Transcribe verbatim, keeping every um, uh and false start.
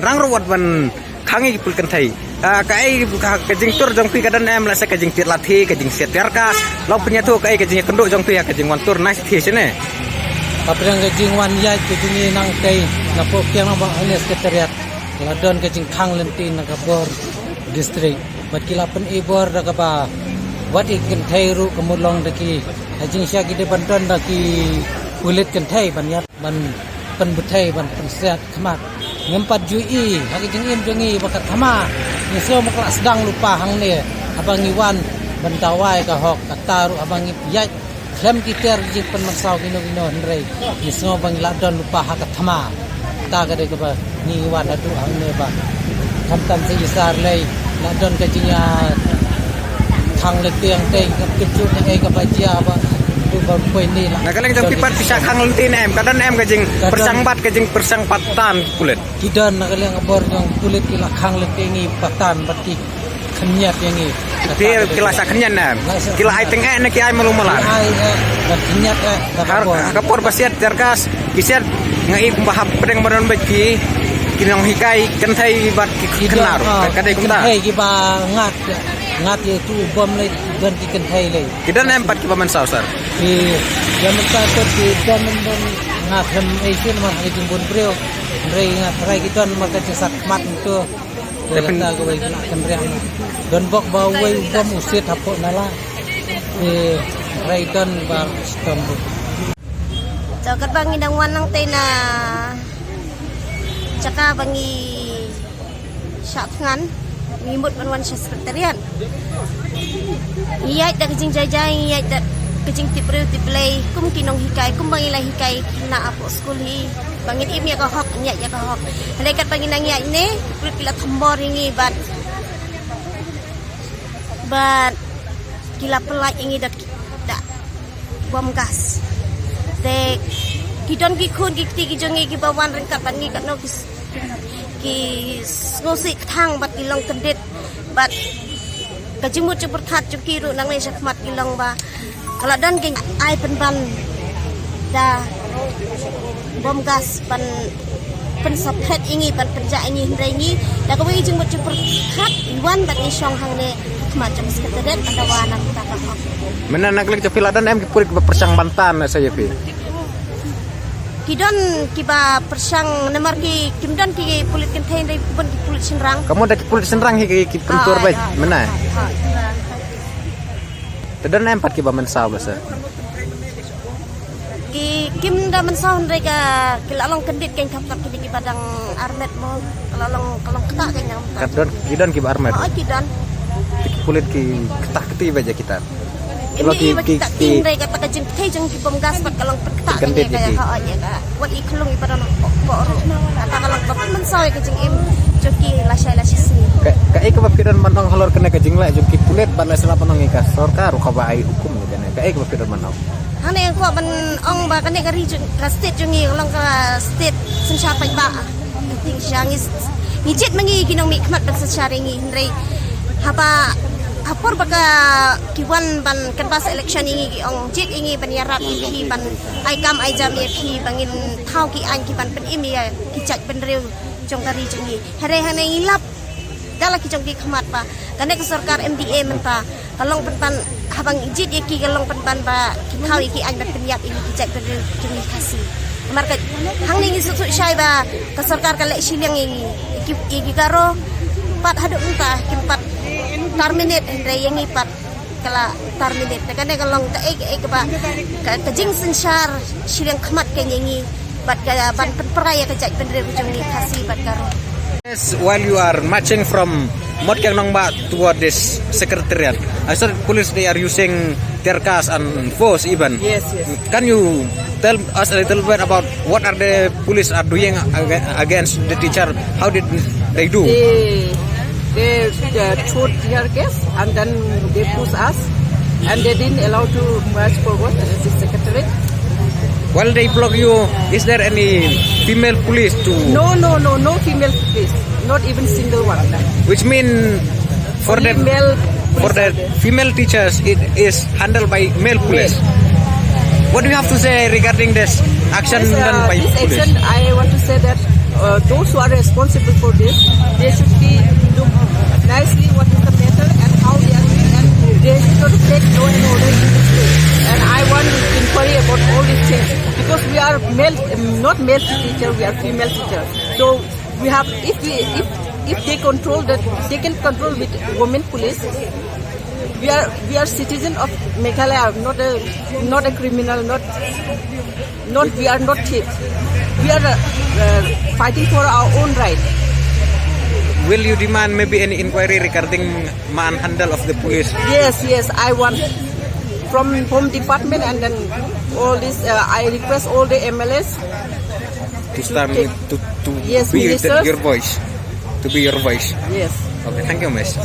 Rang ruh wat ban khang ïa ki pulit kynthei. Ah, kaei ka, ka jingtur jong phi ka don em, lehse ka jingtied lathi, ka jingsiat tear gas. Long pynïathuh kaei ka jingïakynduh jong phi ha ka jingwan tur na shi thie shane. Ka pyrshang ka jingwan ïaid ka jingïaid nangtei na poh kiang nongbah ha ne Secretariat. La don ka jingkhang lynti na ka bor district. Bad ki la pyn-i bor da kaba wat ïa ki kynthei ruh ka mut long da ki, ha jingshisha ki dei ban don da ki pulit kynthei ban ïaid ban pynbthei ban pynsiat khmat. Ngim pat ju i ha ka jingim jong ngi ba ka thma. Ngi sngew ba ka la sdang lypa hangne haba ngi wan ban dawa ïa ka hok, kata ruh haba ngi ïaid khlem ki tiar ki jingpynmynsaw kino kino, hynrei ngi sngew ba ngi la don lypa ha ka thma. Kata ka dei kaba ngi wan haduh hangne ba khamtam sa ïasar lei, la don ka jingïa khang lynti hangtei, ka kynjut na ei kaba jia ba tu ba poi ni la. Na ka liang jong phi pat phi shah khang lynti ne em, ka don em ka jingpyrshang bad ka jingpyrshang pat tan pulit? Ki don, na ka liang ka bor jong pulit ki la khang lynti ngi pat tan bad ki khynñiat ïa ngi. Phi ki la shah khynñiat ne em? Ki la ai tyngeh ne ki ai malu mala? Ai, eh, bad khynñiat, eh, da ka bor. Ka por ba siat tear gas, ki siat, nga i kumba hapdeng ba don bad ki, ki nonghikai kynthei bad ki khynnah. Ka dei kumta. Kynthei kiba ngat, ngat ïa tu bom lei, don ki kynthei lei. Ki don em pat kiba mynsaw, sir? Ki, kiba mynsaw pat ki don, don, nga khlem ai sien namar ha ka jingbun briew. Hynrei nga tharai ki don namar ka jingsat khmat tu. Te pyn- kata kawei ka la kynriah. Don bok ba uwei u bom u siat hapoh nala. Te hynrei don ba shitom bok. To katba ngi dang wan nangtei na jaka ba ngi shah thngan, ngi mut ban wan sha Secretariat. Ngi ïaid da ka jingjai jai, ngi ïaid da ka jingtip briew tip Blei, kum ki nonghikai, kum ba ngi la hikai na hapoh skul hi. Ba ngin im ïa ka hok, ngi ïaid ïa ka hok. Hynrei katba ngi nang ïaid ne, ki pulit ki la thombor ïa ngi bad, bad ki la pyllait ïa ngi da, da bom gas. Te ki don ki khun ki kti ki jong ngi kiba wan ryngkat bad ngi katno ki s-, ki sngewsih kthang bad ki long kyndit. Bad ka jingmut jingpyrkhat jong ki ruh nangne sha khmat ki long ba ka la don ka jingai pynban da bom gas ban pynsaphriang ïa ngi, ban pynjah ïa ngi, hynrei ngi da kawei ka jingmut jingpyrkhat ngi wan bad ngi shong hangne ha khmat jong Secretariat ban dawa na ka bynta ka hok. Mynta na ka liang jong phi la don em ki pulit ba pyrshang ban tan sa ïa phi? Ki don kiba pyrshang namar ki, kim don ki pulit kynthei, hynrei bun ki pulit shynrang. Ka mut da ki pulit shynrang hi ki, ki pyntur beit mynta. Te don em pat kiba mynsaw ba sa? Ki, kim da mynsaw, hynrei ka, ki la long kyndit, kein kham pat ki dei kiba dang armet mo, ka la long, ka long ktah kein. Ka don, ki don kiba armet? Oh, ki don. Te ki pulit ki ktah kti ba ïa kita. Ym i ba ki ktah kti, hynrei kata ka jingpynthei jong ki bom gas pat ka long pynktah kein ïa ka, ha, ïa ka. Wat i khlung i ba don hapoh ruh. Kata ka long ba pynmynsaw ïa ka jingim jong ki lashai lashisngi. Ka, kaei kaba phi don ban ong halor kane ka jingleh jong ki pulit bad lashai la ban ong ïa ka sorkar ruh kaba ai hukum ïa kane. Kaei kaba phi don ban ong? Hangne nga kwah ban ong ba kane ka ri jong, ka state jong ngi ka long ka state synshar paidbah. Ka tieng sha ngi, ngi jied ma ngi ki nongmihkhmat ban synshar ïa ngi, hynrei haba ha por ba ka ki wan ban canvass election ïa ngi ki ong jied ïa ngi ban ïarap ïa phi, ban ai kam ai jam ïa phi, ba ngin thaw ki aiñ ki ban pynim ïa ki jaitbynriew jong ka ri jong ngi. Hynrei hangne ngi lap da la ki jong ki khmat ba kane ka sorkar M D A mynta ka long pynban, haba ngi jied ïa ki ka long pynban ba ki thaw ïa ki aiñ ban pynïap ïa ngi ki jaitbynriew jong ngi Khasi. Namar ka hangne ngi sngewthuh shai ba ka sorkar ka leh shiliang ïa ngi, ïa ki, ïa ki Garo pat haduh mynta kim pat terminate, hynrei ïa ngi pat ka la terminate. Te kane ka long kaei kaei kaba ka, ka jingsynshar shiliang khmat kein ïa ngi bad ka ban pynpra ïa ka jaitbynriew jong ngi Khasi bad Garo. Yes, while you are marching from Motkiang Nongbah toward this secretariat, I saw that police, they are using tear gas and force even. Yes, yes. Can you tell us a little bit about what are the police are doing ag-, against the teacher? How did they do? They, they, uh, threw tear gas and then they push us and they didn't allow to march forward as the secretariat. While they block you, is there any female police to? No, no, no, no female police, not even single one. Which mean for the, only male for police the are there. Female teachers, it is handled by male police. Male. What do you have to say regarding this action? Yes, done uh, by this police? Action, I want to say that Uh, those who are responsible for this, they should be look nicely what is the matter and how they are doing, and they should not take law and order in this way. And I want inquiry about all these things because we are male, um, not male teacher, we are female teacher. So we have, if we, if if they control that, they can control with women police. We are we are citizen of Meghalaya, not a not a criminal, not not we are not thief. We are uh, uh, fighting for our own right. Will you demand maybe any inquiry regarding manhandle of the police? Yes, yes, I want from home department and then all this. Uh, I request all the M L As To stand Okay. to, to Yes, be the, ministers. Your voice. To be your voice. Yes. Okay, thank you, miss.